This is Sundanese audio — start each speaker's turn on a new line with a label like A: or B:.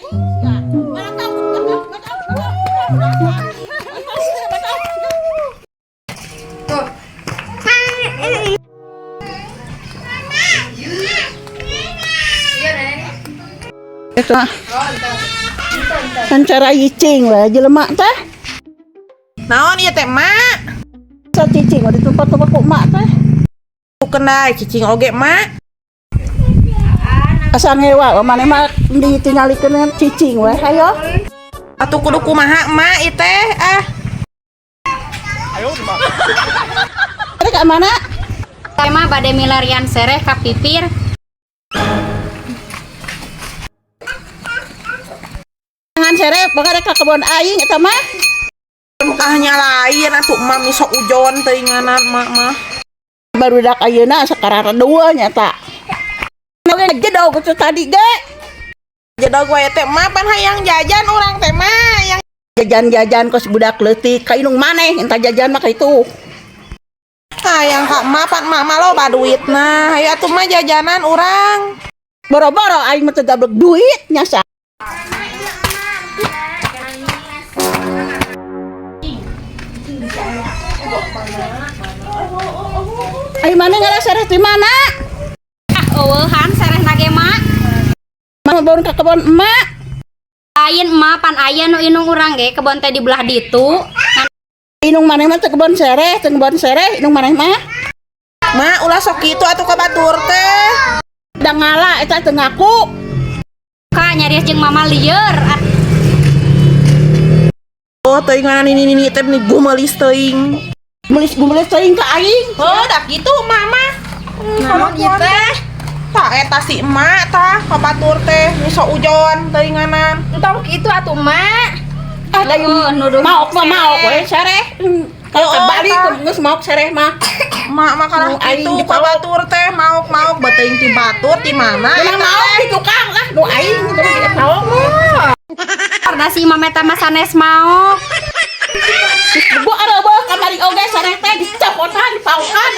A: Eta. Kan cara cicing we jelema teh.
B: Naon ieu teh, Mak?
A: Sa cicing we ditumpak-tumpak ku emak teh.
B: Kendai cicing oge, Mak.
A: Asa ngewa maneh mah ditinggalikeun cicing we, hayo.
B: Atuh kudu kumaha, Mak, ieu teh? Ah.
A: Rek ka mana?
C: Mah bade milarian sereh ka pipir.
A: Ngan sereh pokoknya ka kebon aing eta mah.
B: Ah, nyalain atuh, Emak, miso ujon teuinganan Mak mah.
A: Barudak ayeuna sakarara dua nya ta. Oge jedog kitu tadi ge.
B: Jedog wae teh, Mak, pan hayang jajan urang teh, Mak, yang
A: Jajan-jajan kos budak leutik ka indung maneh entah jajan mah kitu.
B: Hayang ka Emak, pan Emak mah loba duitna. Hayu atuh, Mak, jajanan urang.
A: Boro-boro aing mah teu gablek duit nya sa. Ai mana ngala sereh ti mana?
C: Ah, eueuhan serehna ge, Mak.
A: Mah baun ka kebon emak.
C: Lain, Emak, pan aya nu indung urang ge kebon teh di belah ditu.
A: Indung maneh mah teu kebon sereh, teu kebon sereh indung maneh mah.
B: Mak, ulah sok kitu atuh ka batur teh.
A: Da ngala eta teu ngaku.
C: Ka nyarios jeung Mama lieur. Ah.
B: Oh, teuinganan ini nini teh nih gumelis teuing.
A: Melis-melis teuing ka aing.
B: Oh, dah kitu Emak mah.
C: Naon ieu teh?
B: Tah eta si emak tah ka batur teh miso ujon teuinganan.
C: Entong kitu atuh, Mak.
A: Ah, da
C: Oh, nuduh
A: maok mah
C: sereh.
A: Maok we sereh. Kalau
B: Oh,
A: kebalik
B: tah.
A: Geus maok sereh mah.
B: Emak mah kalah
A: Nu aing
B: kitu ka
A: dipaok.
B: Batur teh maok-maok beuteung ti batur ti mana
A: Menang
B: eta
A: maok
B: teh?
A: di tukang lah nu aing teu maok.
C: Da si Mama eta mah sanes maok.
A: Bu areubeung kamari oge sereh teh dicopotan dipaokan.